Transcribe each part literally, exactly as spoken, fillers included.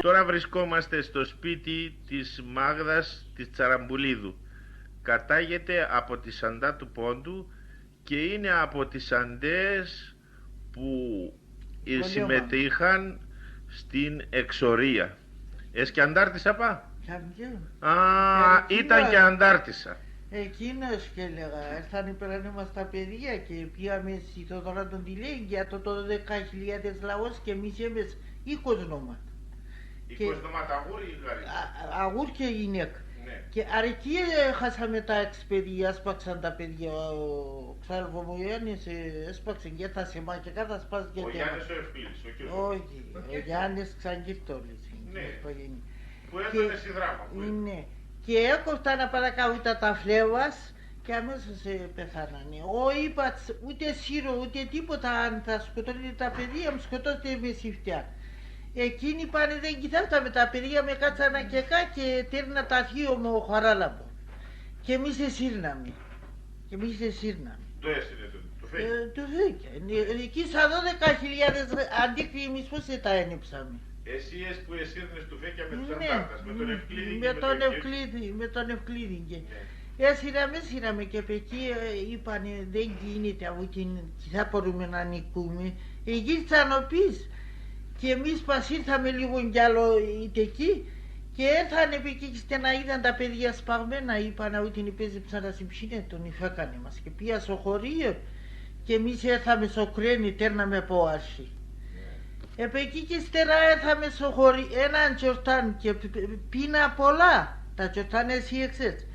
Τώρα βρισκόμαστε στο σπίτι της Μάγδας της Τσαραμπουλίδου. Κατάγεται από τη Σαντά του Πόντου και είναι από τις Σανταίες που ε, Πολύ συμμετείχαν στην εξορία. Έσκ' και Αντάρτισσα πα; Κι αν κι αν. Α, ε, εκείνος, ήταν και Αντάρτισσα. Εκείνος κι έλεγα, έρθανε πέρανε μας τα παιδία και πήγαμε σην Θοδωρά τον Τηλέη, για το, το δέκα χιλιάδες λαός και εμείς έμες είκοσι ονόματα. Και είκοσι ονόματα αγούρ' ή γαρή; Α, αγούρ' και γυναίκα. Ναι. Και αρκεί, ε, χάσαμε τα έξι παιδία, έσπαξαν τα παιδία, ο ξάδελφο μου ο Γιάννης, ε, έσπαξεν και τα σεμά και κάθ' ασπάζ' και Ο τέρμα. Γιάννης ο Ευκλήδης, ο κύριος. Όχι, ο Γιάννης Ξαγκυρτόλης είναι, ναι, εκείνος που έγινε. Που έδωνε σιδρά, που έδωνε. Ναι. Και έκοφταν απ' αδακά ούτα τα φλέβας και αμέσως, ε, πεθάνανε. Ω, είπα τς, ούτε σύρον, ούτε τίποτα, αν θα σκοτώνετε τα παιδία μ', σκοτώστε με σ' ευτάν. Εκείνοι πάνε, δεν κοιτάφταμε, τα παιδία μ' εκάτσαν ακεκά και τέρνα τα θείον μ' ο Χαράλαμπον. Και εμείς εσύρναμε. Και εμείς εσύρναμε. Το έσυρε το, το τουφέκι. Ε, το τουφέκι. Ε, εκεί σα δώδεκα χιλιάδες αντίκρυ εμείς πώς τα ένοψαμε. Εσύ έσ' που εσύρνες τουφέκια με τους Αντάρτας, με τον Ευκλήδη και με τον Κύρ'. Ευκλήδη, με τον Ευκλήδη και, ναι, έσυραμε, έσυραμε και π' εκεί, ε, είπανε, δεν γίνεται, αφού κι θα μπορούμε να νικούμε. Εγύρτσαν οπίσ'. Και εμείς πασ' ήρθαμε λίγο κι άλλο είτε εκεί, και έρθανε επ' εκεί, και στενά είδαν τα παιδία σπαγμένα, είπαν: «Αούτην επέζεψαν ασ' σην ψ̌ην έτον, εφέκανε μας». Και επήγαν σο χωρίον, και εμείς έρθαμε σο κρέν, ιτέρναμε από άρχη. Επ' εκεί και στερά έρθαμε σο χωρί-, έναν τσορτάν και π-, π-, πίνα πολλά, τα τσορτάν εσύ εξέτς.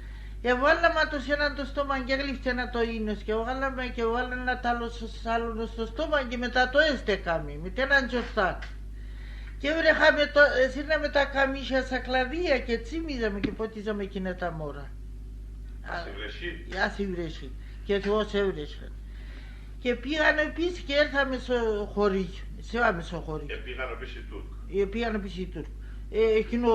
Εβάλαμε ατο σ' έναν το στόμα και γλύφτεν ατο ίνος, και εβάλαμε και εβάλαμε ατ' άλλο σ', σ' άλλον σο στόμα και μετά το έστεκαμε, με τ' έναν τσορτάν. Και ευρέχαμε το, εσύρναμε τα καμίσια σα κλαδία και τσίμιζαμε και ποτίζαμε εκείνα τα μωρά. Ας εβρέσ̌'. Ας εβρέσ̌'. Και Θεός εβρέσ̌'. Και επήγαν οπίσ' και έρθαμε σο χωρί-, εσέβαμε σο χωρί-. Επήγαν οπίσ' οι Τούρκ'. Επήγαν οπίσ' οι Τούρκ'. Ε, εκείνο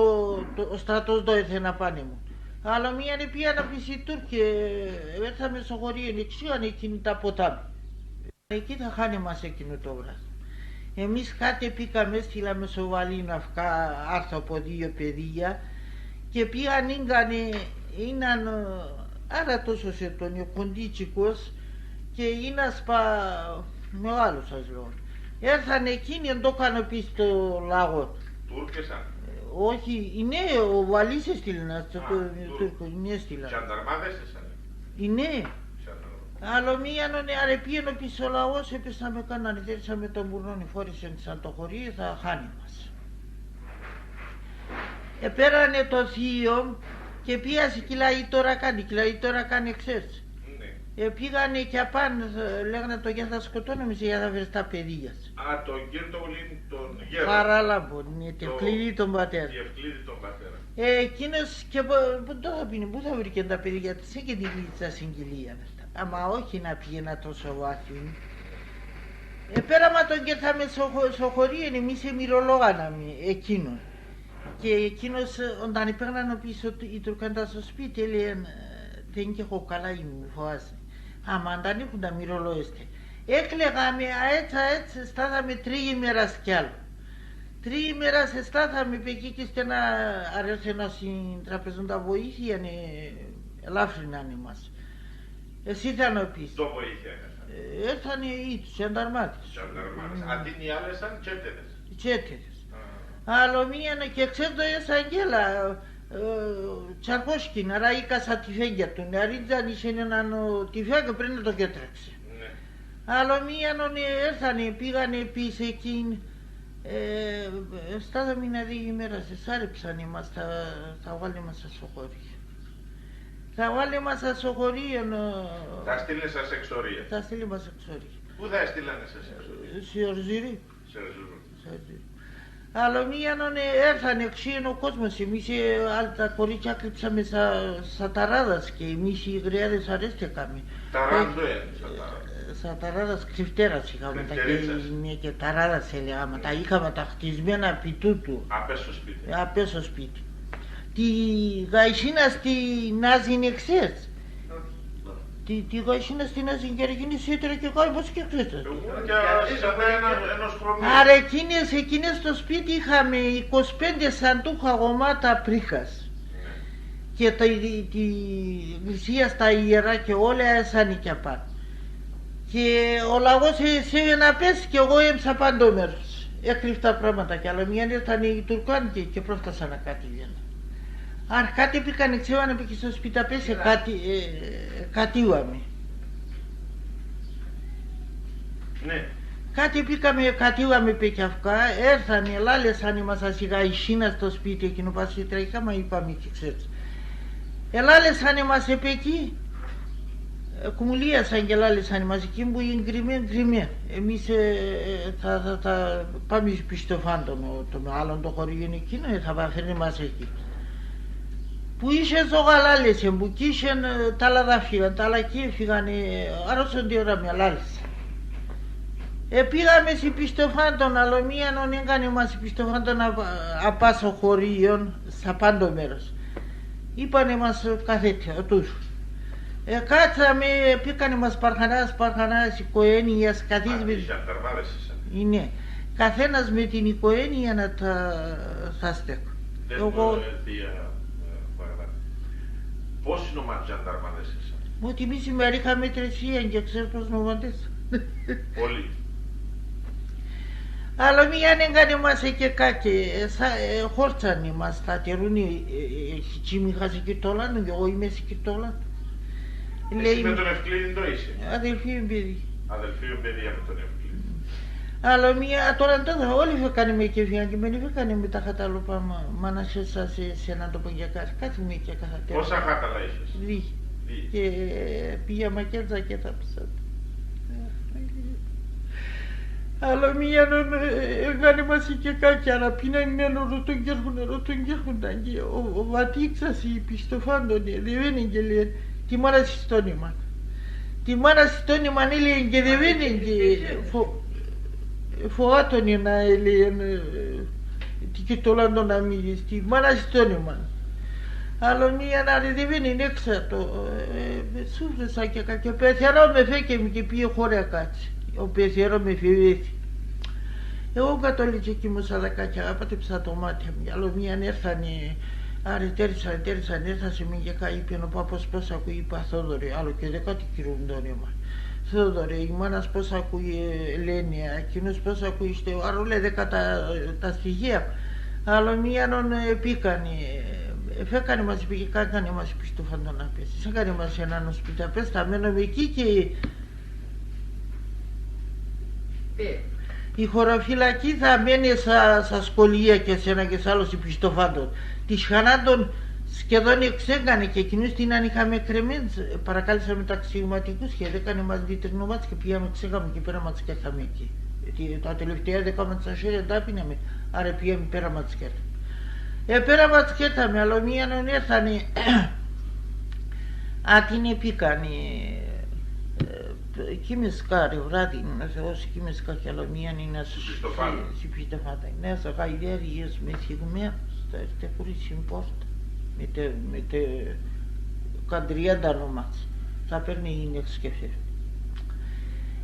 το, ο στρατός ντο έρθεν απάν' εμουν. Άλλο μίαν επήγαν οπίσ' οι Τούρκ' και έρθαμε σο χωρί-, εξίαν εκείνοι τα ποτάμι. Εκεί θα χάνε μας εκείνο το βράδυ. Εμείς κάτ' εποίκαμε, έστειλαμε σο βαλίν' να φκά-, άρθ' από δύο παιδία και επήγαν, ήγανε, είναν, ε, άρα τόσος έτον, ε, κοντίτσικος και είνας πα-, με ο άλλος ας λέω. Έρθαν εκείνοι, εντώκαν οπίσ' το λαγόν. Τούρκ' εσάν; Ε, όχι, είναι, ο βαλίς έστειλεν ας το, α, το, Τούρκ'. Τούρκο, είναι έστειλαν. Τσανταρμάδες εσάν; Είναι. Άλλο μίαν, όνε, αρ' επήγεν οπίσ' ο λαός, έπεσαμε, κάνανε, τέρσαμε τον μπουρνόν, εφόρεσεν σαν το χωρί-, θα χάνε μας. Επέρανε το θείον και επήγαν σ' Κυλαϊτόρακαν, Κυλαϊτόρακαν εξέρτς. Ναι. Επήγανε και απάν', ε, λέγανε το: «Για θα σκοτώνουμε σε, για θα βρες τα παιδία σ'». Α, τον Κύρ' τον Ουλίν, τον γέρον. Χαράλαμπον, ναι, το Τευκλήδη τον πατέρα. Τευκλήδη τον πατέρα. Ε, εκείνος και πο-, πού το θα πίνει, πού θα βρήκεν τα παιδία τ', σε και τη γλίτσα σην κοιλίαν. Άμα όχι να πηγαίν' ατο σο βάθιν. Επέραμε ατον και έρθαμε σο χω-, σο χωρίον, εμείς εμυρολόγαναμε εκείνον. Και εκείνος, ε, όταν επέγναν οπίσ' οι Τουρκάντας σο σπίτ', έλεγεν, ε: «Δεν κι έχω καλά, είμαι, φοάζ'μαι». Άμα ατ'ν έχουνταν εμυρολόγεστε. Έκλαιγαμε, αέτς, αέτς, εστάθαμε τρία ημέρας κι άλλο. Τρία ημέρας εστάθαμε, επ' εκεί και στενά αρ' έρθεν ας σην τραπεζόν' τα βοήθειαν, ε, ελάφρυναν εμάς. Εσύρθαν οπίσ'. Ντο βοήθειαν έρθανε; Ε, έρθανε οι, οι τσανταρμάδες. Τσανταρμάδες. Ναι. Ατείν' οι άλλες άν' τσέτεδες. Τσέτεδες. Α. Άλλο μίαν και εξέτο εσάγγελα, ε, τσαρκώσκεν, αρ' αΐκασαν τυφέγγια ατουν. Αρ' έτζαν ίσ' έναν, ο, τυφέγγι, πρέν' ατο και έτρεξεν. Ναι. Άλλο μίαν, όνε, έρθανε, επήγανε οπίσ' εκείν', ε, εστάθαμε ένα-δύο ημέρας, εσάρεψαν εμάς, θα, θα βάλ'νε μας σο χωρί-. Θα βάλ'νε μας σο χωρίον, ε, θα στείλ'νε σας εξορία. Θα στείλ'νε μας εξορία. Πού θα εστείλανε σας εξορία; Ε, σο Ερζουρούμ. Σο Ερζουρούμ. Σο Ερζουρούμ. Άλλο μίαν όνε έρθανε, εξήγεν ο κόσμος, εμείς, ε, άλλ' τα κορίτσια κρύψαμε σα, σα ταράδας και εμείς οι γριάδες αρέστεκαμε. Ταράντο έν', σα ταράδας. Ε, σα ταράδας, κρυφτέρας είχαμε τα. Κρυφτερίτσας. Και, ναι, και ταράδας έλεγαμε, τα είχαμε τα χτισμένα επί τούτου. Απέσ' σο σπίτι. Απέσ' σο σπίτι. Τη γαϊσίνας την Νάζην εξέρτς. Τη, τη γαϊσίνα στην Νάζην Κερκίνης έτρεχε κάπως και ξέρετε. Ουκ και σε ένα, ενός χρωμίου. Άρα εκείνες, εκείνες στο σπίτι είχαμε είκοσι πέντε σαντούχα γεμάτα πρίκας. Ναι. Και τα, τη, τη εκκλησία στα ιερά και όλα έσανε και απάν'. Και ο λαός, ε, εσέβεν απέσ' και εγώ έμ'σα απάν' το μέρος. Έκρυφ' τα πράγματα κι άλλο μίαν ήρθανε οι Τουρκάνικες και, και πρόφτασαν να κατηβαίνω. Αρ' κάτι εποίκανε, εξέβανε πε και σο σπίτι απέσ', ε, κάτι, ε, κατήβαμε. Ναι. Κάτι εποίκαμε, κατήβαμε πε κι αφκά, έρθανε, ελάλεσανε μας ας η γαϊσίνα στο σπίτι εκείνο πα σε τραχήκαμε, είπαμε και ξέρτς. Ελάλεσανε μας επ' εκεί, ε, κουμουλίασαν και ελάλεσανε μας εκεί που είναι κρυμμέ, κρυμμέ. Εμείς, ε, ε, θα, θα, θα πάμε πίσ' σο φάντον, το, το άλλο το χωριό εκείνο, ε, θα πα-, φέρνε μας εκεί. Που είχεν ζώα ελάλεσεν, που 'κ' είχεν, ε, τ' άλλα δάφια, τ' άλλα 'κι έφυγαν, ε, αρρώσαν τη ώρα μ' ελάλεσαν. Επήγαμε σε πίσ' σο φάντον, άλλο μίαν όνε έγκανε μας πίσ' σο φάντον απ', απάν' σο χωρίον, σ' απάν' το μέρος. Είπανε μας, ε, καθέτε, ατούς. Εκάτσαμε, εποίκανε μας παρχανάς, παρχανάς, οικογένειας, καθείς με. Α, οι ζανταρμάδες ήσαν. Είναι. Καθένας με την οικογένεια να τα, θα στέκ'. Δες' μ' εγώ, ε, θεία, ε, Μαριάννα. Πόσοι ονομάτ' ζανταρμάδες ήσαν; Μ' ατιμήσει με αρίχα με τρεσίαν και ξέρ' πώς ονομάτ' έσαν. Πολλοί. Άλλο μίαν έγκανε μας εκεκά και, ε, σα, ε, χόρτσανε μας, θα τερούνε, ε, ε, ε, χιτσί μη χάσε και το λάντον, κι εγώ είμαι σε και το λάντον. Εσύ λέει, με τον Ευκλήδην ντο είσαι; Αδελφοί μ' παιδί. Αδελφοί μ' παιδία με τον Ευκλήδην. Άλλο μίαν, ατώρα ντο θα, όλ' εφέκανε με και φύγαν και μεν εφέκανε με τα χαταλουπά, μάνα σε, σα, σε, σε έναν τόπο και κα-, κάθουμαι και καθατέρω. Πόσα χάταλα είχες; Δί'. Δί'. Και, ε, πήγα μακέτσα και θα ψάτ'. Άλλο μίαν, ε, ε, έγκανε μας εκεκά κι αραπίναν, μέναν ρωτούν κι έρχουνε, ρωτούν κι έρχουνταν και ο, ο Βατίξας, η Πιστοφάντον, ε, δεβαίνεν και λέει, «Τη μάνα σ' εις τ' όνειμαν. Τη μάνα σ' εις τ' όνειμαν», έλεγεν, «και δεβαίνεν και φο-, φοάτον ειναι», έλεγεν, ε, «τη κιτολάντον να μη, τη μάνα σ' εις τ' όνειμαν». Άλλο μίαν αρ' εδεβαίνεν έξ' ατο, ε, ε, σούφρεσα και κα-, και ο πεθερόν μ' εφέκεν και επήγε χώρα κάτς'. Ο πεθερόν μ' εφεβέθη. Εγώ κατώλιτσα εκοίμωσα δακάκια, απάτεψα το μάτι μ', κι άλλο μίαν έρθανε, αρ' ετέρεψαν, ετέρεψαν, έρθαν σε μίαν και κα-, είπεν ο πάππος, «Πώς ακούει;» Είπα, «Θόδωρε», άλλο και δέκα τη κυρούν τ' όνειμαν. «Θόδωρε, η μάνα σ' πώς ακούει, ε, Ελένη, εκείνος πώς ακούει, στε-», αρ' όλ' εδέκα τα, τα στοιχεία. Άλλο μίαν όν, ε, εποίκανε, ε, εφέκανε μας, επήγε, κάκανε μας Πιστοφάντον απέσ'. Σέκανε μας έναν σπίτι απέσ', θα μένουμε εκεί και Ε. Η χωροφυλακή θα μένει σα, σα σκολία και εσένα και σ' άλλο σ' Πιστοφάντον. Τη Χανάντον σχεδόν εξέγκανε και εκείνους τίναν είχαμε κρεμμένς, παρακάλεσαμε τ' αξιωματικούς και εδέκανε μας διτρινό μάτς και επήγαμε, εξέγκαμε και πέρα μάτς και έρθαμε εκεί. Ε, τα τελευταία δέκα μάτς σα χέρια τ' άφηναμε, άρα επήγαμε πέρα μάτς και έρθαμε. Ε, πέρα μάτς και έρθαμε, άλλο μίαν όν έρθανε, ατείν' εποίκανε, ε, Εκοίμεσκα, ρε, βράδυ, ο Θεός, εκοίμεσκα κι άλλο μίαν ειναι σ', σ' Πιστοφάντον. Σ' Πιστοφάντον. Ειναι σα χαϊδεύει, με θυμάμαι, θα έρθει χωρίς την πόρτα. Με τε, με τε, καν τριάντα ονομάτς. Θα παίρνει η νύχτα και φεύγει.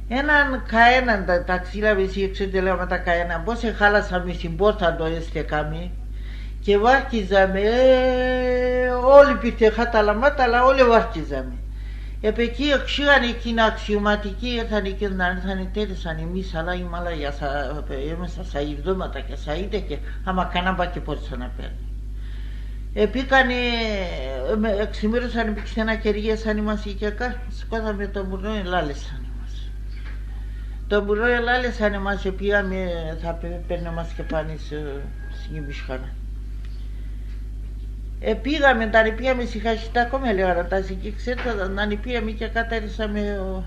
Έναν καέναν, τα, τα ξύλα με εσύ, ξέρετε, λέγαμε τα καέναν. Πώς εχάλασαμε, σην πόρταν το έστεκαμε. Και βάρκιζαμε, ε, όλ' επήρ' τε χάταλα μάταλα, όλ' εβάρκιζαμε. Επεκεί εξήγανε εκείνα αξιωματικοί, έρθανε εκείνα, έρθανε, ετέρεσαν εμείς, αλλά είμαι, αλλά για σα, έμεσα σα εβδόματα και σα είτε και, άμα κανάν πα και πόρτσα να παίρνει. Επήκανε, ε, με, εξημέρωσαν, επίκ' σ' ένα κερί, εσάν' εμάς εκεί, σηκώθαμε το μουρνό, ελάλεσαν εμάς. Το μουρνό ελάλεσαν εμάς, επήγαμε, θα πε-, παίρνε μας και πάνε σε, σην Κιμισχάνα. Επήγαμε, ατείν' επήγαμε σην Χασιτά, ακόμη ελέγαν ατά σ' εκεί, ξέρετε, ατείν' επήγαμε και εκατέρεσαμε, ο,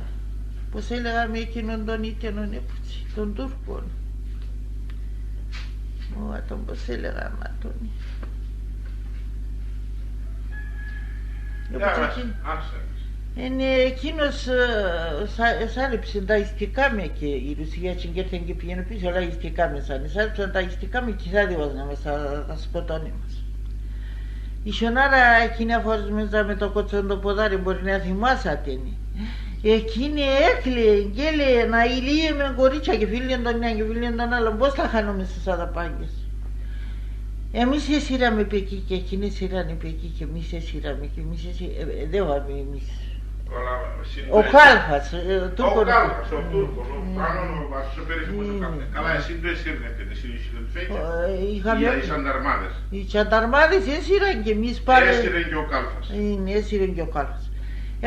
πώς ελέγαμε εκείνον τον ιτένον, ε, πουτσί, τον Τούρκον. Τον, πώς έλεγα, Ματούνι. Γεια σας, άστα. Εάν εκείνος, ε, σα-, εσάρεψεν τα ιστικά με και η Ρουσία, έτσι, και έρθεν και πηγαίν' πίσω, αλλά ιστικά με σ' αν εσάρεψεν τα ιστικά με και θα διβάζ' να με σα-, θα σκοτώνει μας. Η σιονάρα εκείνη αφορεσμέντσα με το κοτσόν το ποδάρι, μπορεί να θυμάσαι ατεν. Εκείνη έκλαιεν και έλεγεν: «Αηλίεμα κορίτσια», και φίλιεν τον έναν και φίλιεν τον άλλον, «πώς θα χάνουμε σες αταπάνκες». Εμείς εσύραμε επ' εκεί και εκείνη εσύραν επ' εκεί και εμείς εσύραμε και εμείς εσύ-, ε, ε, εδέβαμε εμείς. Όλα, ο Κάλφας, ε, ο Τούρκος. Κάλφας, ο Τούρκος, ο, ναι, Τουρκός, ο Πάνος, ο Βάσος, ο Περίσσιμος, ο Κάλφας. Καλά, εσύ το εσύρνετε, εσύ, εσύ δεν φέγγες. Ε, είχαμε. Ή οι σανταρμάδες. Οι σανταρμάδες έσυραν και εμείς πάλι. Έσυρε και ο Κάλφας. Είναι, έσυρε και ο Κάλφας.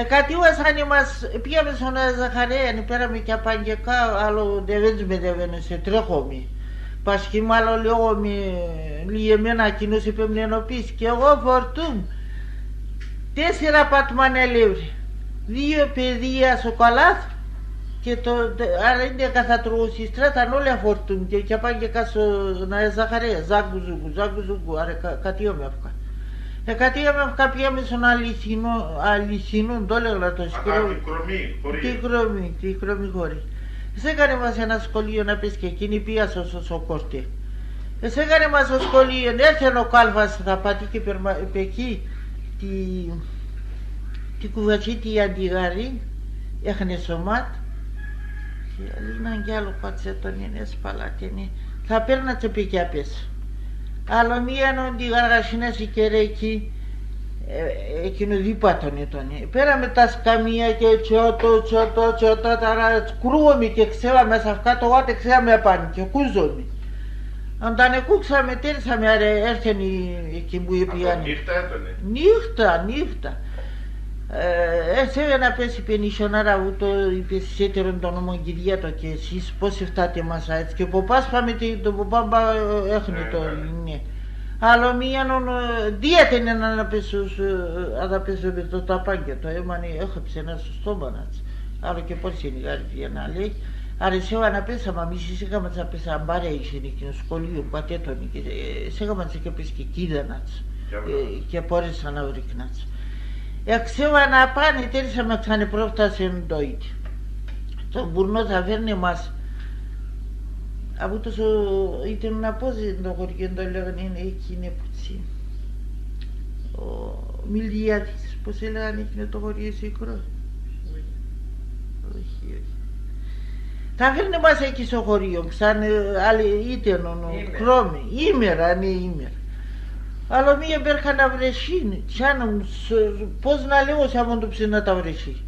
Εκατίβασαν εμάς, επήγαμε σον Ζαχαρέα, επέραμε και απάν' και κα-, άλλο ντεβέντς με ντεβαίνες, ετρέχομε. Πασχί μ' άλλο λέγομε, λιεμένα, εκείνος επέμ'νεν οπίσ' και εγώ φορτούμ'. Τέσσερα πατμάν ελεύρ'. Δύο παιδία σο καλάθ', και το, τε-, άρα είναι καθατρούγος η στράταν, όλα αφορτούν και, και απάν' και κάτω να Ζαχαρέα, ζάγκου ζούγκου, ζάγκου ζούγκου, άρα κα-, κατίβαμε αφκά. Εκατίβαμε αφκά, επήγαμε σον Αλυσσινόν, Αλυσσινόν, το λέγ'ν ατο. Ατά σκληρό-, τη Κρομί, χωρί. Τη Κρομί, τη Κρομί χωρί. Εσέκανε μας έναν σχολείον απέσ' και εκείνη, επήγα σο, σο, σο κορτέ. Εσέκανε μας σο σχολείον, έρθεν ο Κάλφας, θα πατεί και περμα-, επεκεί, τη, τη κουβατσίτη η Αντιγαρή, έχ'νε σωμάτ', και έναν κι άλλο, πάτσε τον, είναι, εσπαλάτ' ατεν, θα παίρ'ν' ατς επεκεί απέσ'. Άλλο μίαν όντι γαργασίνας η Κερέκη, ε, εκείνο δίπατον έτον. Επέραμε τα σκαμία και τσιότο, τσιότο, τσιότο, ταρά, κρούγομε και ξέβαμε σ' αφκά, το γάτ' εξέβαμε απάν' και κούζομε. Όταν εκούξαμε, τέρσαμε, αρε, έρθεν η, εκείν' που επήγαν. Νύχτα έτονε. Νύχτα, νύχτα. Ε, εσέβεν απέσ', είπεν η σιονάρα, ατό, είπεν, εσέτερον τον νόμον, κηδεία το, και εσείς πώς εφτάτε μας αέτσ', και ποπάς παμε, το ποπά πα-, έχ'νε το, ναι. Άλλο μίαν, ε, ντία τένε να απέσ', ε, αδαπέσ', το, το ταπάν' και το αίμαν, ε, έχεψεν να σο στόμαν ατς. Άλλο και πώς είναι η γαριδία να λέει. Αρ' εσέβαν απέσ', άμα μη σες, έκαμαν τς απέσ', αμπάρ' αίσθεν εκείνο, σχολείον, πατέτον, και, ε, εσέκαμαν τς και απέσ' και κοίδαν ατς. Και, ε, και επόρεσαν να βρήκ'ν' ατς. Εξέβαν απάν', ετέρσαμε, ξαν επρόφτασεν ντο ίτι. Τον Μπουρνόν θα φέρ'νε μας. Ατός ο, ήτεν απόζεν το χωριόν, το λέγ'νε εκείνε που τσι-, ο Μιλτιάδης, πώς έλεγαν εκείνο το χωριό, Σίκρο; Όχι, όχι. Θα φέρ'νε μας εκεί σο χωριόν, ξαν, ε, άλλ', ήτεν ο, ο Κρόμι, ήμερα, ναι, ήμερα. Άλλο μίαν επέρχαν αβρεσίν', τσάν', σ-, πώς να λέγω, σ' άμον το ψινά τα βρεσί.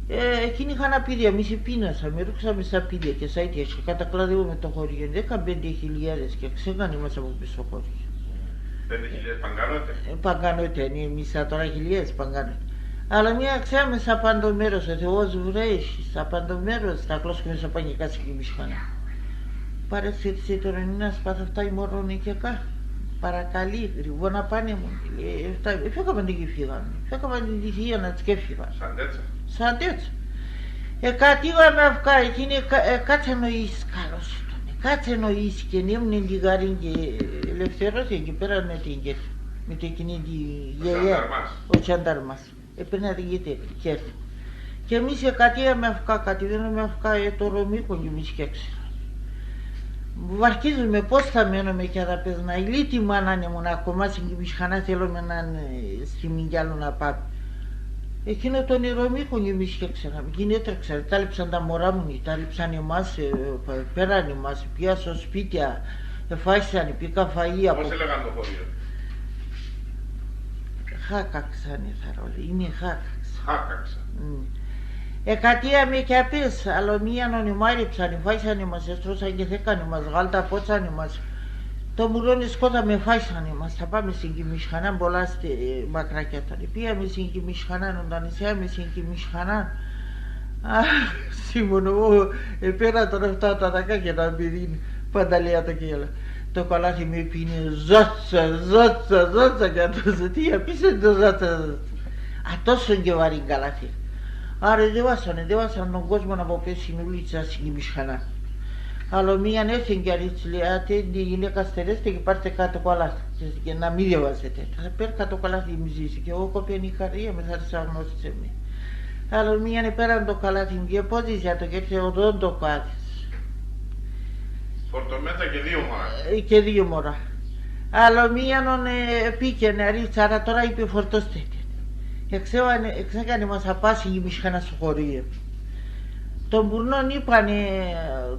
Ε, εκείνοι είχαν απήδια, εμείς επείνασαμε, ρούξαμε σ' απήδια και σ' αίτια και κατακλαδεύομε το χωριόν. Δέκα-πέντε χιλιάδες και ξέκανε μας από πίσ' σο χωριόν. Πέντε χιλιάδες παγκανότε; Ε, παγκανότε, ναι, εμείς ατώρα χιλιάδες παγκανότε. Αλλά μίαν ξέαμε σ' απάν' το μέρος, ο Θεός βρέχει, σ' απάν' το μέρος, θα κλώσκομε σ' απάν' και κάτσε και μισχανά. Παρέξε της ατορνίνας πάθ' αφτά η μωρόν εκεκα. Παρακαλεί, γρηγόρα πάνε μουν, λέει, εφτά, εφέκαμαν την και εφήγαμε. Εφέκαμαν την τη θείαν ατς και εφήγαμε. Σαν τέτσα. Σαν τέτσα. Εκατίβαμε αφκά, εκείνη εκα-, εκάτσεν ο ίς', καλός ήτον. Εκάτσεν ο ίς' και νέμ'νεν τη γαρήν και ελευθερώθεν και πέραν με την και, με την εκείνη τη γελιά. Ο τσανταρμάς. Ο τσανταρμάς. Επέραν την και, και έρθεν. Και εμείς εκατίβαμε αφκά, κατηβαίνομε αφκά, ε, το ρομίκον κι εμείς κι έξεραμε. Βαρκίζουμε πώς θα μένουμε και αδαπέσ', να ειλεί τη μάνα νεμουν, ακόμας σην κιμισχανάν θέλομε να, ε, σην μιγκιάλον να πάμε. Εκείνο τον ηρωμίκον κι εμείς κι έξεραμε. Εκείν' έτρεξαν, ετάλεψαν τα μωρά μουν, ετάλεψαν εμάς, ε, πα-, επέραν εμάς, επήγαν σο σπίτ' ατ', εφάισαν, εποίκαν φαΐ από... Πώς έλεγαν το χωριό; Χάκαξαν, ε, θα ρω-, είναι Χάκαξαν. Χάκαξαν. Μμ. Εκατίβαμε κι απέσ', άλλο μίαν ονεμάρεψαν, εφάισαν εμάς, εστρώσαν και θέκαν εμάς, γάλ' ταπότσαν εμάς. Το μουρόν εσκώθαμε, εφάισαν εμάς, θα πάμε σην κιμισχανάν, πολλά στε-, ε, μακρά κι ατά. Επήγαμε σην κιμισχανάν, όταν εσέβαμε σην κιμισχανάν, αχ, Σίμωνο, εγώ, επέραν ατώρα εφτά ατά, δέκα και έναν παιδίν', Πανταλία το κέλα. Το καλάθ' εμ' επίνε ζάτσα, ζάτσα, ζάτσα, κι ατός, «Τι απίσεν το ζάτσα, ζάτσα;» Ατόσον και βαρύν καλάθ' έτον. Αρ' εδέβασαν, εδέβασαν τον κόσμον από πέσ' σην ούλιτσαν σην κιμισχανάν. Άλλο μίαν έρθεν κι αρίτς, λέει: «Άτε, τη γυναίκα στερέστε και πάρτε κάτω κοαλάθ', και, και να μη διαβάζετε. Θα παίρ' κάτω κοαλάθ' κι εμείς», και εγώ κοπέν η καρδία μ', θα σ' αγνώρισε με. Άλλο μίαν επέραν το καλάθι μ' και επόζησε ατο κι έρθεν οδόν το κάδες. Φορτωμέν' τα και δύο μωρά. Ε, και δύο μωρά. Άλλο μίαν ον, ε, επήκεν, αρίτς, άρα τώρα, είπε, φορτώστε τεν. Εξέβανε, εξέκανε μας απάσχη η μισχανά σο χωρίον. Τον Μπουρνόν είπανε,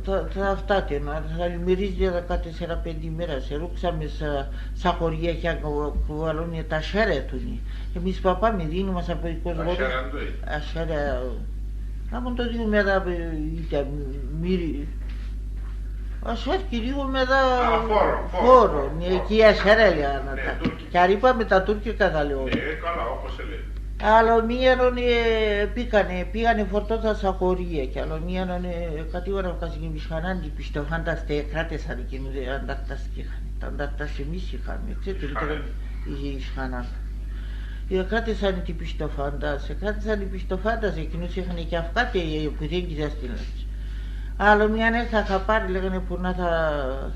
τα, τα αυτά τεν, θα λοιμερίζεται τα κάτ' τέσσερα πέντε ημέρας, ερούξαμε σα, σα χωρία κι άκ' κουβαλώνουνε τα σέρ' ατουνε. Εμείς πα-, πάμε, δίνουμε σ' από οίκος. Τα γόνι-, σέρ' ατούνε. Α, σέρ', άμον το δίγουμε δα, ε, είτε μύρι-, α, σέρ' κηρύγουμε δα. Α, φόρο, φόρο, φόρο, φόρο, ναι, φόρο. Εκεί, α, σέρ' λέγανε. Ναι, τα Τούρκοι. Κι αρ' είπαμε τα τουρκικά θα λέγομε. Ναι, καλά, όπως σε λέει. Άλλο μίαν ον, ε, επήκανε, επήγανε, εφορτώθαν σα χωρία, κι άλλο μίαν ον, ε, κατήβανε, εβγάζαν τη μισχανάν, τη πιστοφάντας, τε εκράτεσαν εκείνο, ε, αντάρτας 'κ' είχαν. Τ' αντάρτας εμείς είχαμε, ξέρετε, μηχανάν. Μηχανάν. Είχε μηχανάν. Εκράτεσαν τη πιστοφάντας, εκράτεσαν τη πιστοφάντας, εκείνος είχανε κι αφκά, τε, ε, που δεν κοιτάς την λάμψη. Άλλο μίαν έρθαν χαπάρ', λέγανε: «Πουρνά θα,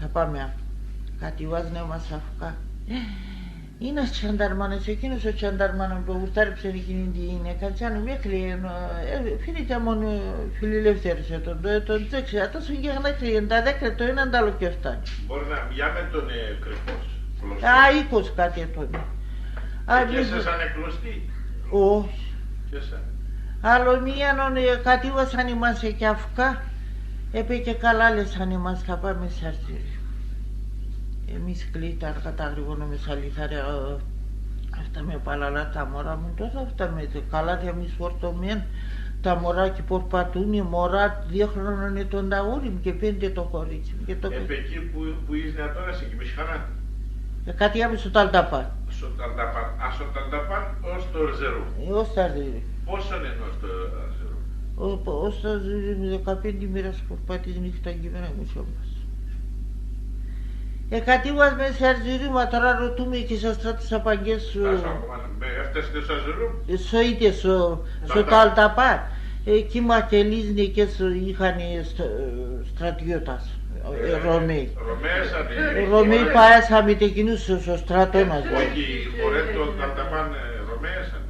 θα πάμε». Κατηβάζ'νε μας αφκά. Είνας τσανταρμάνος, εκείνος ο τσανταρμάνος που γουρτάρεψεν εκείνην τη γυναίκα, τσάν' μ' έκλειεν, ε, ε, φοίνεται άμον, ε, φιλελεύθερος έτον, το, έτον τσέξε, ατός ον γεγνά έκλειεν, τα δέκα το έναν, τ' άλλο 'κ' εφτάν'. Μπορεί να, για μεν τον, ε, κρυφός, κλωστός. Α, οίκος κάτι έτον. Α, και μη εσέσ' άν εκλωστεί; Όχι. Και εσάν. Άλλο μίαν ον, ε, κατήβασαν εμάς, ε, κι αφκά, επέ και καλά, λες, αν εμάς θα πάμε σ' αρτζίρι. Εμείς κλείτ' αργά, τα γρηγόναμε σα λιθάρια, ε, ευτάμε παλαλά, τα μωρά μ', ντο θα ευτάμε, το καλάθ' εμείς φορτωμέν', τα μωρά 'κι πορπατούνε, μωρά, δύο χρονών έτον τ' αγούρι μ' και πέντε το κορίτσι μ', και το... Επ' εκεί που, που ήσνε ατώρα, σε 'κι μισχανάν; Ε, κατηβάμε σο Ταλταπάν. Σο Ταλταπάν. Α, σο Ταλταπάν, ως το Αρζερούμ. Ε, ως το Αρζερούμ. Πόσον έν' ως το Αρζερούμ; Ο, πο-, ως το Αρζερούμ, δεκαπέντε ημέρας πορπάτης, νύχταν κι ημέραν μισόν μας. Ε, κατήβαμε σ' Αρζερούμ, ατώρα ρωτούμε και σο στράτον σ' απαγκές σο... Ας, ακόμα, με, έφτασες σ' Αρζερούμ; Ε, σο ίτε, σο, σο Ταλταπάν. Ταλταπάν. Ε, εκεί μακελίζ'νε και σο, είχανε στρα-, στρατιώτας. Ε, Ρωμαίοι. Ρωμαίοι έσανε. Ρωμαίοι πα έσαμε τ' εκείνους σο, σο στράτον, ας πουμε. Όχι, χωρέν' το Ταλταπάν, ε, Ρωμαίοι έσανε.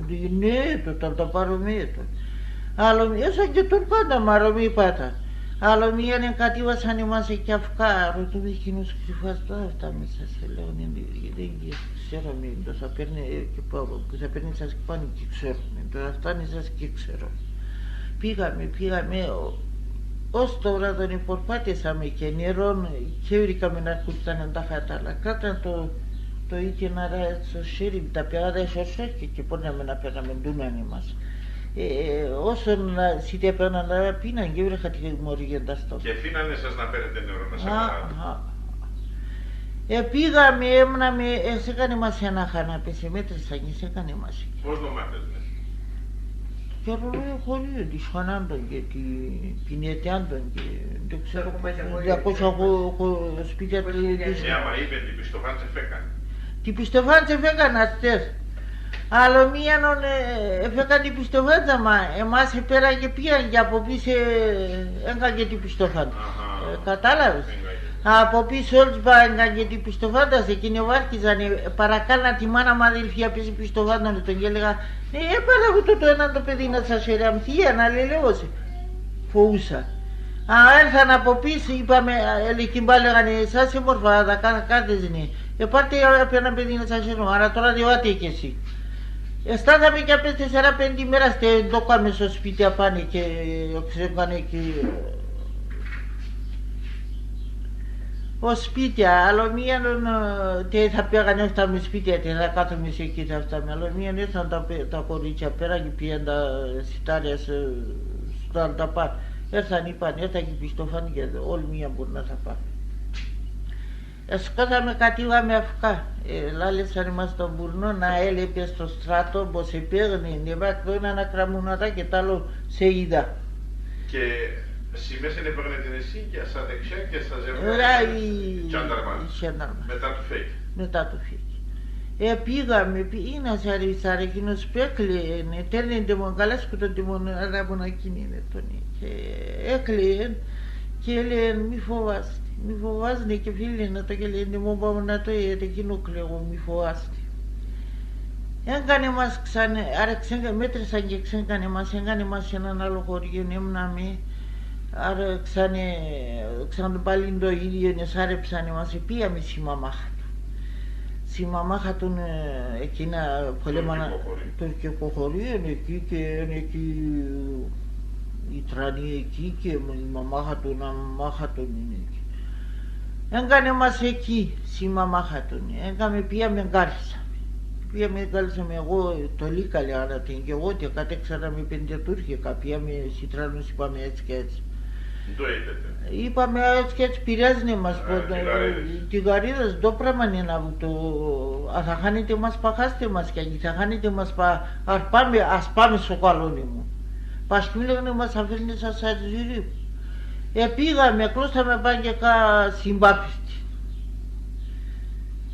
Ε, ναι, το Ταλταπάν Ρωμαίοι έτον. Άλλο, έσαν και Τουρκάντα, μα Ρωμαίοι πα έτανε. Άλλο μίαν, ε, κατήβασαν εμάς, ε, κι αφκά, ρωτούμε εκείνους κρυφά: «Ντο θα ευτάμε σ'», ελέγουνε, «ε, δεν, ε, ξέρουμε, ντο θα παίρ'νε, ε, και πα-, που θα παίρ'νε σας 'κι πάνε, 'κι ξέρουμε, ντο θα ευτάνε σας 'κι ξέρουμε». Επήγαμε, επήγαμε, ο-, ως το βράδον επορπάτεσαμε και νερόν, ε, 'κι ευρήκαμε να κουρτάνεν τα χατά, αλλά κράτ'ναν το, το ίτιεν αρά σο χέρι μ', τα πեղάδα εσορσώκεν και, και πόρναμε να παίρ'ναμε ντούναν εμάς. Ε, ε, όσο να σίτε παίρ'ναν αρά πίναν, 'κι εύρεχα τη μωρή γέντα στο... Και εφήνανε σας να παίρετε νερόν, να σε... Α, περάτε. Α. Επήγαμε, έμ'ναμε, εσέκανε μας έναν χανάπεν, εσεμέτρεσαν, εσέκανε μας. Πώς ονομάζεται; Και ρολόι χωρίον, τη Χανάντον και τη, την Αιτιάντον και, δεν ξέρω, διακόσια χω-, χω-, σπίτια τη, τη... Ναι, άμα είπεν, την Πιστοφάντ' εφέκαν. Την Πιστοφάντ' εφέκαν αστέρ. Άλλο μίαν ον, ε, εφέκαν την Πιστοφάντ', άμα εμάς επέραν και επήγαν και από πίσ', ε, έγκαν και την Πιστοφάντ'. Αχά. Ε, κατάλαβες; Έγκαν και. Από πίσ' όλτς πα έγκαν και την Πιστοφάντ', ας εκείν' εβάρκιζαν, ε, παρακάλ'να τη μάνα μ', αδελφία, πες, η Πιστοφάντ' έτον, και έλεγα: «Ε, ε, πάρ' ατο το έναν το παιδίν, ας ας χαιρεάμ', θεία, να λελεύω σε». Φοούσα. Α, έρθαν από πίσ', είπαμε, ε, ελεκύν πα λέγανε: «Εσάς, ε, μορφά, τα κα-, κάθεσνε. Ε, πάρτε, ε, απ' έναν παιδίν, ας ας χαιρεάμ', άρα τώρα διαβάται και εσύ». Εστάθαμε κι απέσ' τέσσερα πέντε ημέρας, τε ντο κάμαμε σο σπίτι απάν' και, ε, ξέκανε και, ε, ο σπίτια, άλλο μίαν, ε, τε θα παίγανε, έφταμε σπίτια, τε θα κάθομε σε εκεί, θα έφταμε. Άλλο μίαν έρθαν τα παι-, τα κορίτσια, πέραν και επήγαν τα σιτάρια σ-, σ' Ταλταπάν'. Έρθαν, είπαν, έρθαν και Πιστοφάντ' και όλ' μίαν Μπουρνά θα πάμε. Εσκώθαμε, κατήβαμε αφκά. Ε, ελάλεσαν εμάς τον Μπουρνόν, να, ελέπες σο στράτον, πώς επέγ'νεν, εβάκ' τον έναν ακρα μουνατά και τ' άλλο σε είδα. Και σ' τη μέσην επέγ'νετεν εσύ και σα δεξιά και σα αριστερά... Ωρά, οι, οι τσάνταρμαν. Οι τσάνταρμαν. Μετά το φέκ'. Μετά το φέκ'. Επήγαμε, επεί-, είνας αρ', αρ' εκείνος π' έκλαιεν, ε, τέρνεν τ' εμόν, καλά σκούταν τ' εμόν, αρ' άμον εκείνην έτον, ε, και έκλαιεν. Και ελέγεν: «Μη φοβάστε, μη φοβάστε», και εφύλλεν ατο και ελέγεν: «Εμόν πα μ' ατό, ε, εκείνο κλαίγω, μη φοβάστε». Έγκανε μας ξαν-, άρα ξέγκα-, εμέτρεσαν και ξέγκανε μας, έγκανε μας σ' έναν άλλο χωρίον, έμ'ναμε, άρα ξαν-, ε, ξαν πάλιν το ίδιον, εσάρεψανε μας, επήγαμε σην μαμάχαν ατουν. Σην μαμάχαν ατουν, ε, εκείνα που ελέγαν τουρκικό χωρίον, τουρκικό χωρίον, εκεί και, εκεί οι τρανοί εκεί και η μαμάχαν ατουν, η μαμάχαν ατουν είναι εκεί. Έγκανε μας εκεί, σην μαμάχαν ατουν. Έγκαμε, επήγαμε, εγκάλεσαμε. Επήγαμε, εγκάλεσαμε, εγώ, το Λίκα λέγαν ατεν, και εγώ, και κατέξανα με πέντε Τούρκικα, επήγαμε σην τρανόν, είπαμε έτσι και έτσι. Ντο είπετε; Είπαμε έτσι και έτσι, πειράζ'νε μας, α, πο-, τη γαρίδα. Τη γαρίδα, ντο πράγμα είναι ατο; Α, θα χάνετε μας, πα χάστε μας, και αν θα χάνετε μας, πα, ας πάμε, ας πάμε σο καλόν ημών. Πα σ' εμ', λέγ'νε μας, αφέρ'νε σας σα Σαρτζουρί. Επήγαμε, εκλώσαμε, παν και κα-, σην Παπύρτην.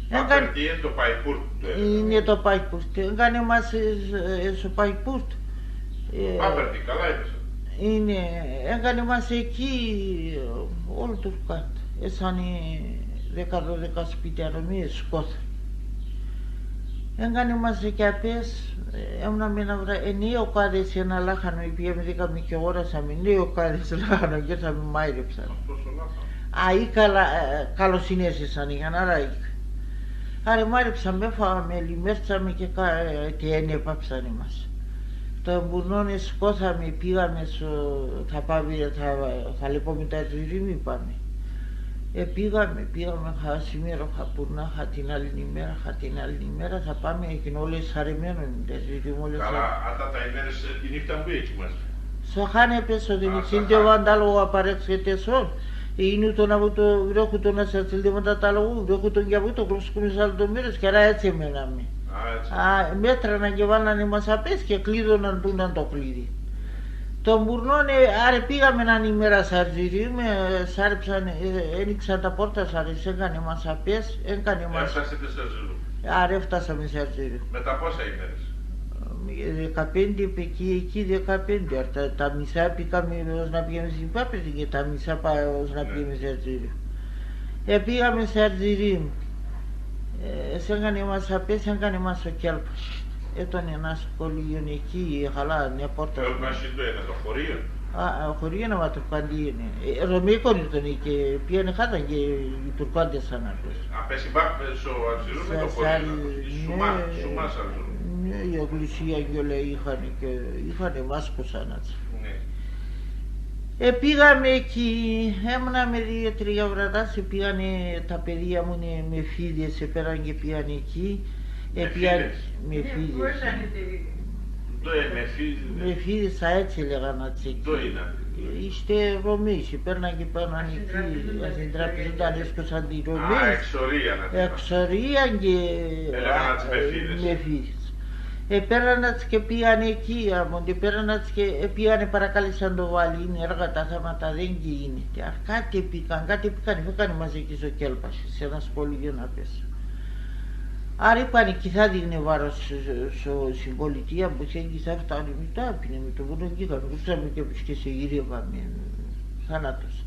Έγκαν-, Παπύρτην είναι το Παϊπούρτ, το έλεγα. Είναι το Παϊπούρτ. Έγκανε μας, ε, ε, σο Παϊπούρτ. Ε, Παπύρτην, καλά είπες. Είναι, έγκανε μας εκεί, ε, όλ' Τουρκάντ'. Έσανε δέκα δώδεκα σπίτια, Ρωμαίοι, εσκώθαν. Έγκανε μας εκεί απέσ', ε, έμ'ναμε έναν βρά-, ε, νέοι οκάδες, έναν λάχανον, επήγαμε, δίκαμε και εγόρασαμε, νέοι οκάδες λάχανον, και έρθαμε, εμάιρεψαμε. Αυτός ο λάχανος. Α, οίκαλα, ε, καλοσυναίσθησαν, για να ράγει. Άρα εμάιρεψαμε, έφαγαμε, ελιμέρτσαμε και κα-, ε, και ενέπαψανε μας. Τον πουρνόν εσκώθαμε, επήγαμε σο-, θα πάμε, θα, θα λεπόμεθα Σαρτζουρί, είπαμε. Επήγαμε, επήγαμε, χα-, σην ημέραν χαπούρνα, χα την άλλην ημέραν, χα την άλλην ημέραν, θα πάμε, εκείνο όλο εσαρεμένον, τα ζητούμε όλο. Καλά, εσαρε-, άτα τα ημέρες, ε, τη νύχτα που έτσι μας. Σο χάν επέσ', σο Δεμητσίν, α, σο χάν. Τ' εβδομάντα, το Βαντάλογο απαρέξεται σον. Εΐν' ουτον από το, βρέχουτον ας ατσελτεύοντα τα λογού, βρέχουτον κι από το, κλώσκουμες άλλο το μέρος, και αρά έτσι εμέναμε. Α, έτσι. Α, εμέτραναν και εβάλανε μας απέσ' και εκλείδωναν τούτον το κλειδί. Τον πουρνόν, ε, άρα επήγαμε έναν ημέραν Σαρτζουρί, με, εσάρεψαν, ε, ένοιξαν τα πόρτα, σ' αρέσ', έγκανε μας απέσ', έγκανε μας. Έφτασετε Σαρτζουρί. Άρα έφτασαμε Σαρτζουρί. Μετά πόσα ημέρες; Ε, δεκαπέντε, επεκεί εκεί δεκαπέντε. Άρα τα, τα μισά επήγαμε, ως να πηγαίνουμε σην Παπύρτην, και τα μισά πα-, ως να, ναι, πηγαίνουμε Σαρτζουρί. Επήγαμε Σαρτζουρί. Ε, εσέγκανε μας απέσ', έγκανε μας ο Κέλπας. Έτον έναν σχολείον εκεί, χαλά, μια πόρτα. Κέλπας ντο είναι, το χωρίον; Α, α, χωρίον, άμα Τουρκάντ' είναι. Ε, Ρωμαίοι ήτανε και επήγανε, χάθαν και οι Τουρκάντες σαν ατός. Απέσ' σην Πα-, σο Σαρτζουρί με το χωρίον, σ' Σαρ-, ατός, η Σουμά, ναι, Σουμά Σαρτζουρί. Ναι, η εκκλησία κι όλα είχανε και είχανε μάσκος σαν ατός. Ναι. Επήγαμε εκεί, έμ'ναμε δύο-τρία βραδάς, επήγανε τα παιδία μου, ναι, με φίδες, επέραν και επήγανε εκεί. Με επήγαν-, φίδες; Με, ναι, φίδες. Πού έσανε τε-, ντο, ε, με φίδες; Με φίδες, α, έτσι λέγαν ατς εκεί. Ντο είναι; Ίστε Ρωμαίοι, επέραν και επήγαν εκεί, ασυντραπεζούνταν, ασυντραπεζούνταν, έσπασαν τη Ρωμαίοι. Α, εξορία να την. Εξορία και, έλεγαν ατς με, α, φίδες. Με φίδες. Επέραν ατς και επήγανε εκεί, άμα ντ' επέραν ατς και, ε, επήγανε, παρακάλεσαν το βαλήν, έργα, τα θάματα, δέν' 'κ' εγίνεται. Αρκάτι εποίκαν, αρκάτι εποίκαν, εφέκανε μας εκεί σο Κέλπας, σ' έναν σχολείον απέσ'. Άρα είπανε, 'κι θα δίν'νε βάρος σ-, σ-, σ-, σην πολιτείαν, που σέν' 'κι θα ευτάν'νε, εμείς ντ' άπινε με το βουνόν 'κι είχαμε, κρούξαμε και πες και σε γύρευαμε, θάνατος.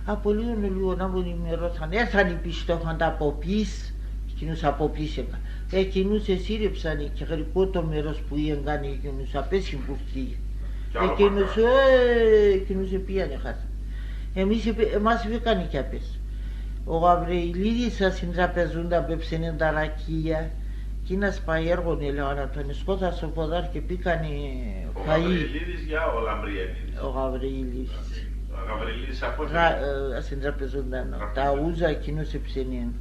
Από λίγο, λίγο, να μου ενημερώθαν, έρθαν οι Πίστοφαν, τα Ποπίς, εκείνους αποπίσεκα. Εκείνους εσύρεψανε και γρικό το μέρος που είχαν κάνει εκείνους, απέσ' σην κουρτίν. Κι άλλο εκείνους, μακράν. Ε, εκείνους επήγανε, χάθαν. Εμείς επ-, εμάς εβγήκανε κι απέσ'. Ο Γαβρεηλίδης, ας σην τραπεζούντα που εψένεν τα ρακία, εκείνας πα έργον, ελέγαν ατον, εσκώθαν σο ποδάρ' και εποίκανε φαΐ. Ο Γαβρεηλίδης για ο Λαμπριανίδης; Ο Γαβρεηλίδης. Ο Γαβρεηλίδης από Ρα-, ε, ας σην τραπεζούντα, ναι. Τραπεζούντα. Τα ούζα εκείνος εψένεν.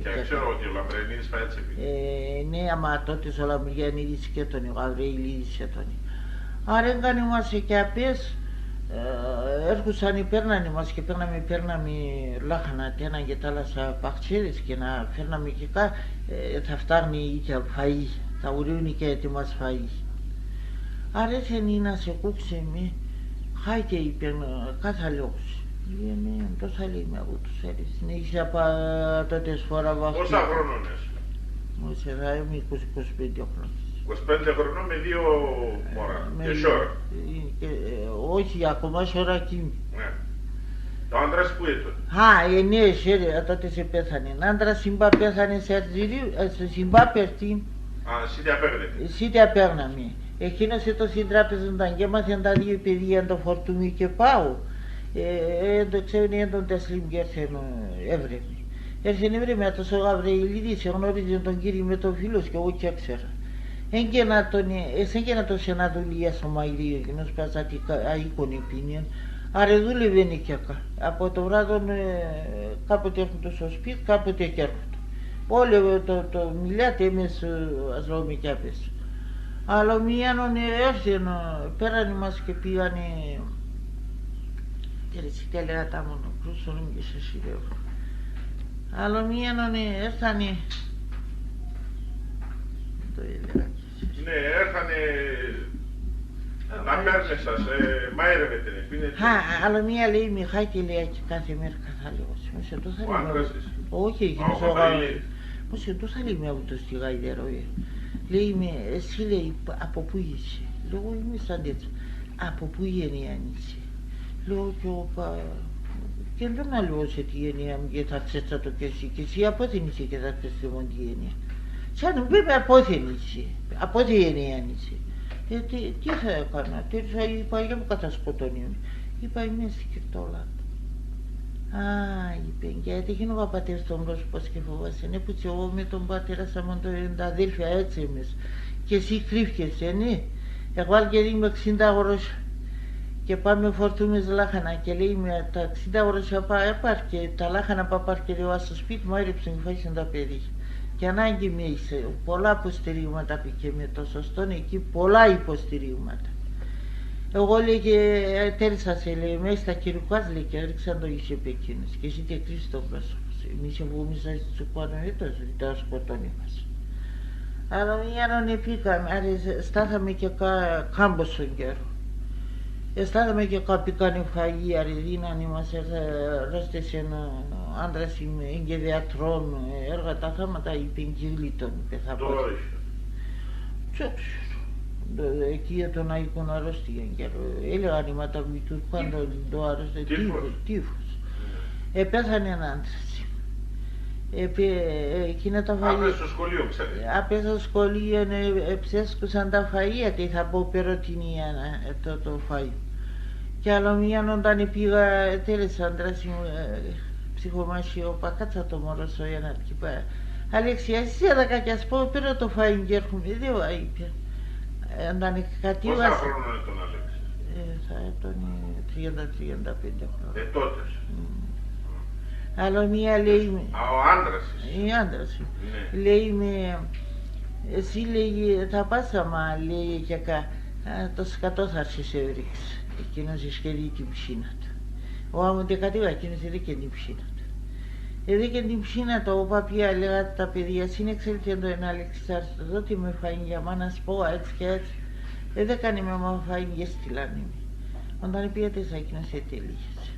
Ναι, και ξέρω ότι ο Λαμπριανίδης φαΐ έτσι επήκ'. Ε, ναι, άμα τότε ο Λαμπριανίδης 'κ' έτονε, ο Γαβρεηλίδης έτονε. Άρα έγκανε μας εκεί απέσ', ε, έρχουσαν, επέρνανε μας και παίρναμε, παίρναμε λάχανα, τέναν και τ' άλλα σα παχτσέδες και να φέρναμε και κα-, ε, θα ευτάγ'νε οίκια φαΐ, θα ουρεύ'νε και έτοιμας φαΐ. Άρα έρθεν ίνας, εκούξεν με, χάιτε, είπεν, ε, κάθ' θα λέγω σε. Λέει, ναι, ντο θα λέει με, εγώ ντο θα λέει. Συνέχισε απα-, τότε σ' φορά βάφτιζα. Πόσα χρονών έσαι; Оже θα είμαι είκοσι, είκοσι πέντε χρόνια. Είκοσι πέντε χρονών με δύο μωρά. Με και δύο. Σώρα. Ε, και, ε, όχι, ακόμα σώρα 'κ' είμαι. Ναι. Ο άντρας πού έτον; Α, ε, ναι, χαίρε, ε, τότε σε πέθανε. Άντρας, η μπα πέθανε σε Αρτζηρί-, ε, σε, η μπα πέθανε. Α, εσύ τι απέγνετε; Εσύ τι απέγναμε. Εκείνος έτον σην τράπεζαν, όταν 'κ' έμαθεν τα δύο παιδία, το φορτούμι και πάω. Ε, ε, το ξέρουν, έτον τες λίμπ' και έρθεν, ε, εύρε με. Έρθεν εύρε με, ατός ο Γαβρεηλίδης, εγνώριζεν τον Κύρι με τον φίλος και εγώ 'κ' έξερα. Έγκεν ατον, ε, εσέγκεν ατον σ' έναν δουλείαν σο μαερίον, εκείνος πα-, αττικά-, αΐκον επίνιεν, αρ' εδούλευεν εκεί ακα-, από το βράδον, ε, κάποτε έρχουτον σο σπίτ', κάποτε 'κ' έρχουτον. Όλο το, το μιλιάτ' έμες, ε, ας λέγουμε, 'κι απέσ'. Άλλο μίαν ον, ε, έρθεν, ε, πέραν εμάς και επήγανε, τερεσί, τι έλεγα, τα Μονοκρούσον και σε χειρεύω. Άλλο μίαν ον, ε, έρθανε, το έλεγα. Ναι, έρθανε να παίρνε σας, ε, μαείρευε τεν, επίνε τεν. Α, άλλο μία λέει μη χάει τη, λέει, και κάθε μέρα καθά, λέγω, «Μήσε ντο θα λέει». Ο άντρας της; Όχι, εκείνος ο γα-, «Μήσε ντο θα λέει με, ατός τη γαϊδεύω, ε». Λέει με, «Εσύ», λέει, «π-, από πού είσαι;» Λέγω, «Είμαι σαν τέτοια». «Από πού γενεάν είσαι;» Λέω, «Και ο πα-, και ντο να λέω σε τη γενεά μ', και θα ξέρτς ατο κι εσύ, κι εσύ απόθεν είσαι και θα ξέρτς τη μόνη τη γενεά. Σαν να με απόθεν είσαι, απόθεν γενεάν είσαι». «Ε, τι, τι θα έκανα, τι θα είπα, για μου καθά σκοτώνει με». Είπα, «Είμαι σκυρτόλα». «Α», είπεν, «και έτεχεν ο παπατέρ' σ' τον πρόσωπον και φοβάσαι, ναι, που κι εγώ με τον πατέρα σ' άμον, το, τα αδέλφια έτσι εμείς. Και εσύ κρύφκεσαι, ναι. Εβάλ' και δί' μ' εξήντα γρόσια. Και πα με φορτούμες λάχανα και λέει με, τα εξήντα γρόσια πα έπαρ' και τα λάχανα πα πάρ' και δέον ας' σο σπίτ' μ', μαείρεψον και εφάγεσον τα παιδία. Και ανάγκη μ' έχεις, πολλά αποστηρίγματα», πήκε με το σωστόν εκεί, πολλά υποστηρίγματα. «Εγώ», λέγε, «ε, τέρεσα σε», λέει, «με στα κυρουκάς», λέει, «και έριξαν το ίσιο επ' εκείνος. Και εσύ και κρύφκεσαι το πρόσωπο σ'. Εμείς εφοβούμεσαν σ' ουκ έτον, έτον σκοτώνει μας». Άλλο μίαν ον επήγαμε, αρ' εσ-, στάθαμε και κα-, κάμποσον καιρόν. Εστάθαμε και κα-, πήκανε φαΐ, αρ' εδίνανε μας, έρθα-, ρώτεσεν ο άντρας, «Είμαι, έν' και δεατρών, ε, έργα τα θάματα», είπεν, «και γλύττον», είπε, «θα πω». Ντο αρρώστια; Τ' ξέρω. Ντο, εκεί τον αΐκον αρρώστια, και έλεγαν οι ματαβουτούρ' πάντον ντο αρρώστια, τύφος. Τύφος, τύφος. Ναι. Επέθανε ο άντρας. Επέ-, εκείνα τα φαΐ-, Απέσ' σο σχολείο, ξέρετε. Απέσ' σο σχολείο, ε, εψέσκουσαν τα φαΐα, τι θα πω, πέρα την Ιαννά, ε, το, το φαΐ. Κι άλλο μίαν όταν επήγα, ε, τέρεσα άντρας, ε, ψυχομαχία, «Πα κάτσα το μωρόν σο έναν», κι είπα, «Αλέξια, εσύ έδακα κι ας πω, παίρω το φαΐν κι έρχουμαι». «Δέον», α, είπε. Ε, όταν εκατέβασε. Πόσα χρονών έτον ο Αλέξης; Ε, θα έτον, ε, τριάντα, τριάντα πέντε χρόνια. Ε, τότε. Μμμ. Άλλο μία λέει με. Α, ο άντρας της. Η άντρας μου. Ναι. Λέει με, «Εσύ», λέει, «θα πας άμα», λέει, «και κα-, α, το σκατόν θα σ' εβρίξ'». Εκείνος εσχέδει την ψήνα του. «Ω, άμα ντ' εκατέβα», εκείνος εδέκεν την ψήνα του. Εδέκεν την ψήνα του, «Ω παπία», λέγαν τα παιδία, «εσύ νέξερτς ντο έν' ο Αλέξης, ας δώκ' με φαΐν για μάνα σ' πόα», έτσι και έτσι. Εδέκανε με άμα φαΐν κι έστειλανε με. Όταν επήγα τες, εκείνος ετελείωσε.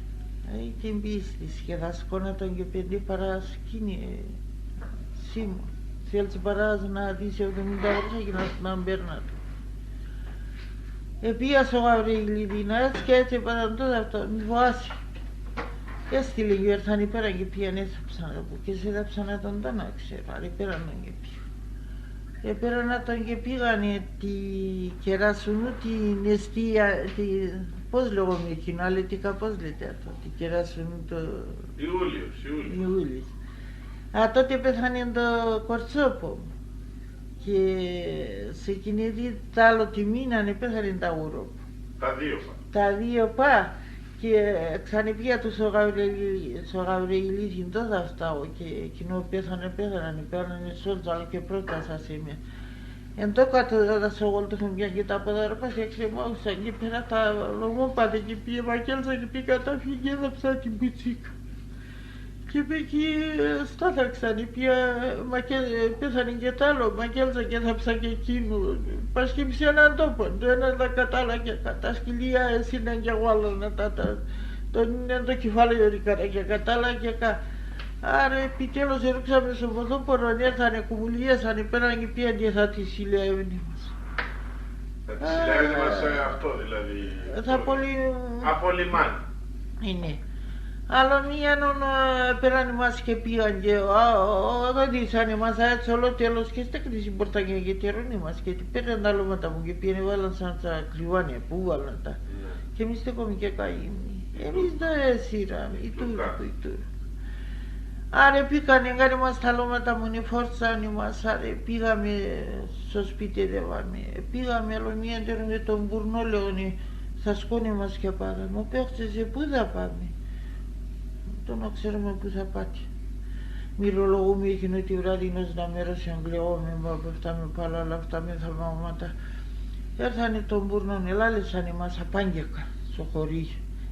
Ε, την πίστη, και θα σκόνατον και πέντε παρά σκήνη, ε, σίμω. Θέλτς παρά να δεις εβδομήντα γρόσια και να, να παίρν' ατο. Επήγα σο Γαβρεηλίδη, να έτσι και έτσι, παρά τούτο αυτό, μη φοάσαι. Έστειλεν και έρθαν, επέραν και επήγαν, έθαψαν ατο, που και σ' έθαψαν ατο, ντο να ξέρω, αρ' επέραν και επήγαν. Επέραν ατον και επήγανε τη Κερασουνού, την εστία, τη, πώς λέγομε εκείνο, Αλετικά, πώς λέτε ατο, τη Κερασουνού, το Ιούλιος, Ιούλιος. Ιούλιος. Α, τότε επέθανε το κορτσόπο μ'. Και σε εκείνη τη, τ' άλλο τη μήναν επέθανε τα γουρόπ'. Τα δύο πα. Τα δύο πα. Και ξανεπήγα του σο Γαβρεηλί-, σο Γαβρεηλίδη, ντο θα ευτάγω, και εκείνο πέθανε, πέθανε, παίρανε σ' όλτς, άλλο και πρότασα σε με. Εντό κάτω δα σο γόλτο μ' και τα ποδαρόπα σε εξεμάουσα και πέρα τα λογόπατα και επήγα, μακέλτσα και επήγα, τα φύγε, έδαψα την πουτσίκα. Και επ' εκεί, ε, στάθα ξαν, επήγα, ε, μακέ-, ε, πέθανε και τ' άλλο, μακέλτσα και έδαψα και εκείνο. Πα σκύμψε έναν τόπον, το έναν τα κατάλα και κα-, τα σκυλία εσύναν κι εγώ άλλο να τα, τα, τον είναι το κεφάλαιο ρικάρα και κατάλα και κα-, Άρα, επιτέλος, ερούξαμε σο ποδόπορον, έρθανε, κουμουλίασαν, επέραν και επήγαν και θα τη σιλεύνε μας. Θα τη σιλεύνε μας, ε, αυτό, δηλαδή, θα το απολυ-, απολυμάν'. Είναι. Άλλο μίαν όν, ε, παίρανε μας και επήγαν και, α, ο, ο, οδήγησαν εμάς αέτσ' ολό το έλλος και στέκ'νε σην πόρταν και, και τέρουν εμάς και παίρναν τα αλώματα μου και επήγαν, εβάλλαν σ' ατσα κρυβάνια, πού εβάλλαν τα. Ναι. Και εμείς στέκομε και καεί. Εμείς ντο έσυραμε, οι Τούρκ', οι Τούρκ'. Άρα επήγανε, εγκάν εμάς τ' αλώματα μου, εφόρτωσαν εμάς, άρα επήγαμε σο σπίτ', εδέβαμε. Επήγαμε, άλλο μίαν τέρουμε τον Πουρνόν, λέγουνε, θα σκώνε μας και πάγαμε. Μου πέοξε, σε πού θα πάμε; Ντο να ξέρουμε πού θα πάτε. Μυρολογούμε εκείνο τη βράδυ, ενός να μέρος εγκλαιώμε, μα πέφταμε πα' άλλο, αλλά αυτά με θαύματα. Έρθανε τον Πουρνόν, ελάλεσαν εμάς απάν' και κα-, σο χωρί.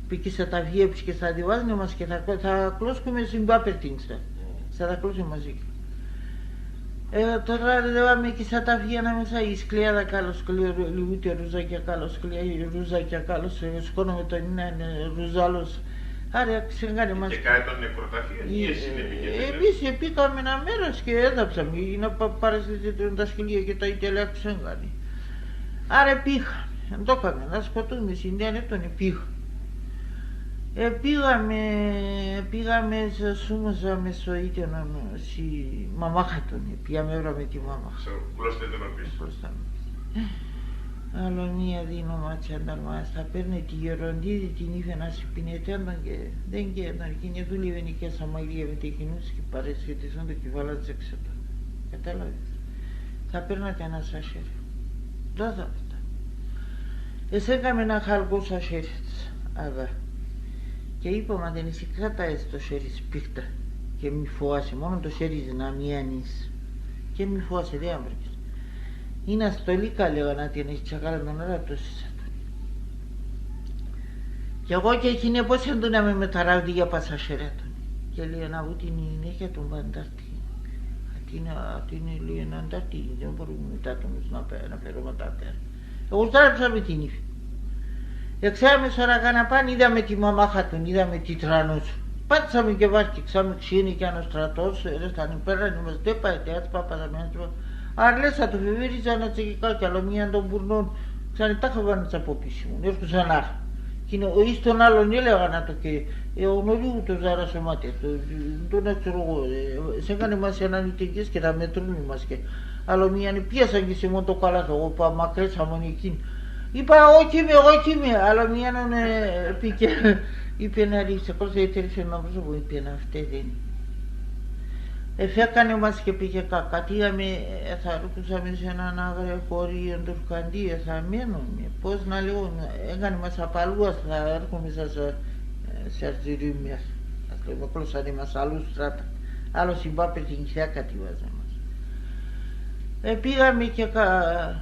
Πικί σα τ' αφία, πικί σα διβάζ'νε μας και θα, θα κλώσκουμε σην πάπερτην σα. Σα θα κλώσκουμε μας εκεί. Ε, τώρα, ρε, δέβαμε εκεί σα τ' αφία ανάμεσα, η σκλιά δακάλως, σκλία ρου-, λιγούται ρούζα κι ακάλως, σκλία ρούζα κι ακάλως, ε, σκόναμε τον έναν, ε, ρούζ' άλλος. Άρα ξέγκανε μας. Και κάτ' έτον νεκροταφείο, η, ή εσείς, ε, επήγετε; Εμείς επήγαμε ένα μέρος και έδαψαμε, για να πα-, παρασύρτ'νε τα σκυλία και τα ιτελεά ξέγκανε. Άρα επήγαμε, ντο κάμαμε, να σκοτούμε, σην τέν' έτον, επήγαμε. Επήγαμε, επήγαμε, σ-, σούμωζαμε σο ίτενον, σην μαμάχαν ατουν, επήγαμε, έβραμε τη μαμάχαν. Σο κλώστ' έτον οπίσ'. Κλώστ' έτον οπίσ'. Άλλο μίαν δίνω μάτσια νταλμάς, θα παίρ'νε τη γεροντίδη, την ύφεν, ας επίνεται έντον και ντέν' και έντον, εκείνη εδούλευεν εκεί σα μαλλία με τ' εκείνους και παρέσυρτες έντον και εβάλλαν τς' έξ' έτον. Κατάλαβες; Θα παίρ'νε ατεν ας αχέρ'. Ντο θα πέτα. Εσέγκαμε έναν χαλκόν σα χέρια τς, αδά. Και είπαμε ατεν, εσύ κράτα' αέτσ' το χέρι σ' πίκτα και μη φοάσαι, μόνον το χέρι σ' να μη ανοί'ς. Και μη φοάσαι, δέ' αμπρέκες. Είναν στολίκα, λέγαν ατεν, εσ' τσακάλαν τον αέρα, τόσες ατουν. Κι εγώ κι εκείνε πώς εντούναμε με τα ραβδία πα' σα χέρια ατουν. Και λέει, αναβούτην η γυναίκα ατουν πα' ντ' ατ'. Ατείν', ατείν', λέει, έναν ντ' ατ', ντ' εμπορούμε με τ' ατούνες να πε-, να παίρουμε τα τέρα. Εγουρτάρεψαμε την ύφη. Εξέαμε σο ραγάν απάν', είδαμε τη μαμάχαν ατουν, είδαμε τη τρανός. Πάτησαμε και βάρκιξαμε, ξύν' εκείαν ο στρατός, έρθανε, παίρανε μας, ντ' έπαετε, ατς πα-, πα-, πα-, αρ' λες ατο, φεβέριζαν ατσα και κά-, κι άλλο μίαν τον Πουρνόν, ξαν τάχα βάρ'νε τς' απ' οπίσ' ήμουν, έρκουσαν αχ'. Κι είναι ο εις τον άλλον, έλεγαν ατο και, ε, ο Νολίου το ζάρας σωμάτια, το, το να ξέρω εγώ, ε, εσέγκανε μας έναν ιτεγγές και θα μετρούμε μας και. Άλλο μίαν επίασαν και σε μόν το καλάθ', εγώ πα-, μακρέσαμον εκείν'. Είπα, εγώ 'κ' είμαι, εγώ 'κ' είμαι. Άλλο μίαν, ε, επήκε, είπεν, αρίφτ' σε κόρθ', έτρεψεν έναν πρόσωπον, είπεν, αυτέ δεν είναι. Εφέκανε μας και επήγε κα-, κατήγαμε, ε, εθαρρούκουσαμε σ' έναν άκραν χωρίον Τουρκαντί, εθαμένομε. Πώς να λέγω, έγκανε μας απαλούας, θα έρχομε σα, σα, ε, σε αρτζιρίμ' μιας. Ας λέμε, κλώσανε μας, αλλού στράτα. Άλλο σην πάπερτην κι θα κατηβάζανε μας. Επήγαμε και κα-,